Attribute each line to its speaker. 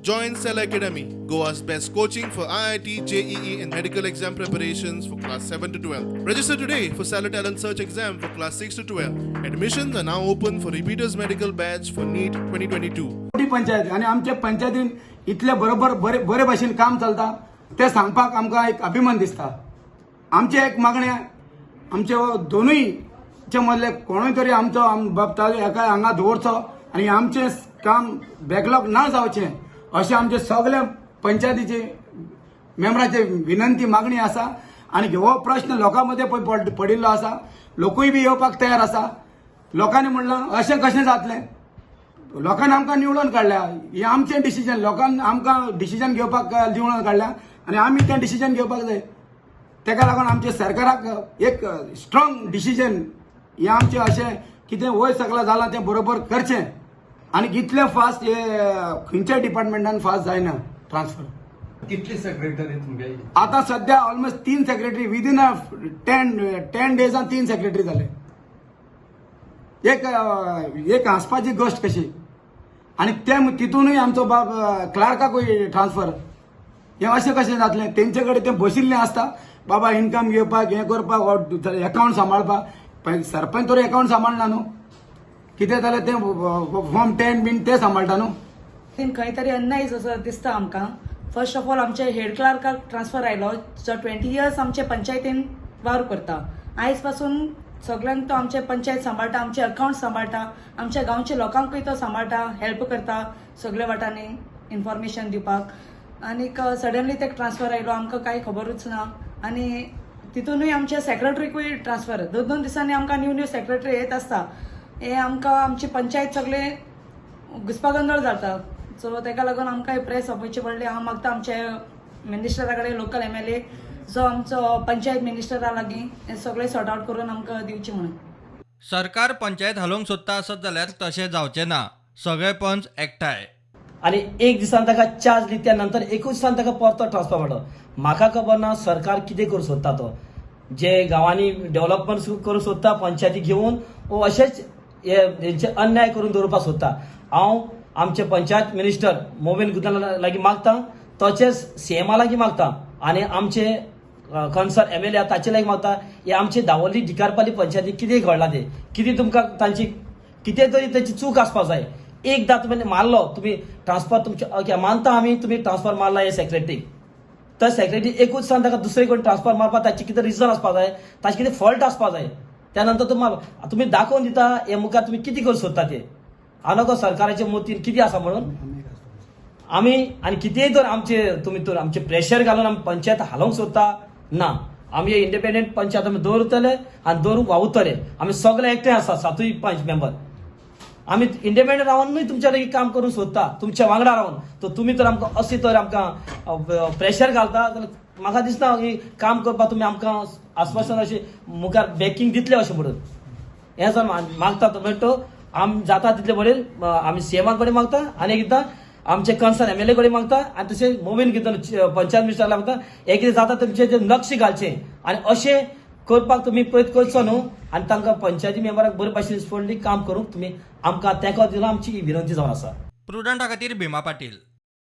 Speaker 1: Join Cell Academy, Goa's best coaching for IIT, JEE, and medical exam preparations for class 7 to 12. Register today for Stellar Talent Search exam for class 6 to 12. Admissions are now open for repeaters medical batch for NEET 2022.
Speaker 2: मोठी पंचायत आनी आमच्या पंचायतीन इतले बरोबर बरे बरे भाशेन काम चलता तें सांगपाक आमकां एक अभिमान दिसता. आमचें एक मागणें, आमचे दोनूय चे मदले कोणूय तरी आमचो बाब एका हांगा दवरचो आनी आमचें काम बॅकलॉग ना जावचें अशें आमचे सगळे पंचायतीचे मेंबराचे विनंती मागणी आसा. आनी हो प्रश्न लोकां मदें पळय पडिल्लो आसा. लोकूय बी येवपाक तयार आसा. लोकांनी म्हणलां, अशें कशें जातलें? लोकांनी आमकां निवडून काडल्या, हें आमचें डिसिजन. लोकांक आमकां डिसिजन घेवपाक निवडून काडल्या आनी आमी तें डिसिजन घेवपाक जाय. तेका लागून आमच्या सरकाराक एक स्ट्रॉंग डिसिजन हें आमचें अशें कितें वयर सगळें जालां तें बरोबर करचें. आनी इतलें फास्ट हे खंयच्याय डिपार्टमेंटान फास्ट जायना ट्रान्सफर.
Speaker 3: कितली सेक्रेटरी तुमगे?
Speaker 2: आता सध्या ऑलमोस्ट तीन सेक्रेटरी. विदीन अ 10 डेजान तीन सेक्रेटरी जाले. एक एक हांसपाची गोश्ट कशी. आनी ते तितूनय आमचो बाब क्लार्काकूय ट्रान्सफर. हें अशें कशें जातलें? तेंचे कडेन तें बशिल्लें आसता बाबा इन्कम घेवपाक, हें करपाक, एकावंट सांबाळपाक. पण सरपंच तर एकावंट सांबाळना न्हू. कितें जाल्यार तें फॉर्म 10 बीन ते सांबाळटा न्हू.
Speaker 4: तीन खंय तरी अन्याय असो दिसता आमकां. फर्स्ट ऑफ ऑल, आमचे हेड क्लार्काक ट्रान्सफर आयलो, जो 20 इयर्स आमचे पंचायतीन वावर करता. आयज पासून सगळ्यांक तो आमचे पंचायत सांबाळटा, आमचे अकावंट सांबाळटा, आमच्या गांवच्या लोकांकूय तो सांबाळटा, हेल्प करता सगळे वाटांनी इन्फॉर्मेशन दिवपाक. आनीक सडनली ते ट्रान्सफर आयलो, आमकां कांय खबरूच ना. आनी तितूनय आमच्या सेक्रेटरीकूय ट्रान्सफर. दोन दोन दिसांनी आमकां न्यू न्यू सेक्रेटरी येत आसता. हे आमकां आमची पंचायत सगळे घुसपागोंदळ जाता. सो तेका लागून आमकां प्रेस आपोवची पडली. हांव मागता आमच्या मिनिस्टरा कडेन, लोकल एमएलए जो आमचो पंचायत मिनिस्टरा लागीं, हें सगळें सॉर्ट आउट करून आमकां दिवचें म्हणून.
Speaker 5: सरकार पंचायत हालोवंक सोदता आसत जाल्यार तशें जावचें ना. सगळे पंच एकठांय.
Speaker 6: आनी एक दिसान ताका चार्ज दिली, त्या नंतर एकूच दिसान ताका परतो ट्रान्सफर मेळ्ळो. म्हाका खबर ना सरकार कितें करूंक सोदता तो. जे गांवांनी डेव्हलपमेंट करूंक सोदता पंचायती घेवन, वो अशेंच हे हेंचे अन्याय करून दवरपाक सोदता. हांव आमचे पंचायत मिनिस्टर मोविन गुदिन्हा लागीं मागता, तशेंच सीएमा लागीं मागता आनी आमचे कन्सर्न एमएलए ताचे लागीं मागता, हे आमचे दावोली डिकारपाली पंचायती कितें घडलां तें, कितें तुमकां तांची कितें तरी ताची चूक आसपाक जाय. एकदां तुमी मारलो, तुमी ट्रान्सफर तुमचे, ओके मानता आमी, तुमी ट्रान्सफर मारला हे सेक्रेटरीक, तर सेक्रेटरी एकूच दिसान ताका दुसरे कडेन ट्रान्सफर मारपाक ताची कितें रिजन आसपाक जाय, ताचे कितें फॉल्ट आसपाक जाय. त्या नंतर तुमी दाखोवन दिता हे मुखार तुमी कितें करूंक सोदता ते. हांव नको सरकाराचे मतीन कितें आसा म्हणून आमी आनी कितेंय तर आमचे तुमी तर आमचे प्रेशर घालून आमी पंचायत हालोवंक सोदता ना. आमी इंडिपेंडंट पंचायत आमी दवरतले आनी दवरूंक वावुरतले. आमी सगळे एकठांय आसा, सातूय पंच मेंबर. आमी इंडिपेंडंट रावन न्हय तुमच्या लागीं काम करूंक सोदता, तुमच्या वांगडा रावन. तर तुमी तर आमकां अशें तर आमकां प्रेशर घालता जाल्यार म्हाका दिसना की काम करपाक तुमी आमकां आस्वासन अशें मुखार बॅकिंग दितले अशें म्हणून. हें सर मागता तो आम जाता तितले बरें. आमी सीएमा कडेन मागता आनी एकदां आमचे कन्सर्न एमएलए कडेन मागता आनी तशें मोविन गुदिन्हो पंचायत मिनिस्टरा मागता, हें कितें जाता तुमचें तें लक्ष घालचें आनी अशें करपाक तुमी प्रयत्न करचो न्हू. आनी तांकां पंचायती मेंबराक बरे भाशेन फुडली काम करूंक तुमी आमकां तेंको दिलो, आमची ही विनंती जावन आसा.
Speaker 5: प्रुडंटा खातीर भीमा पाटील.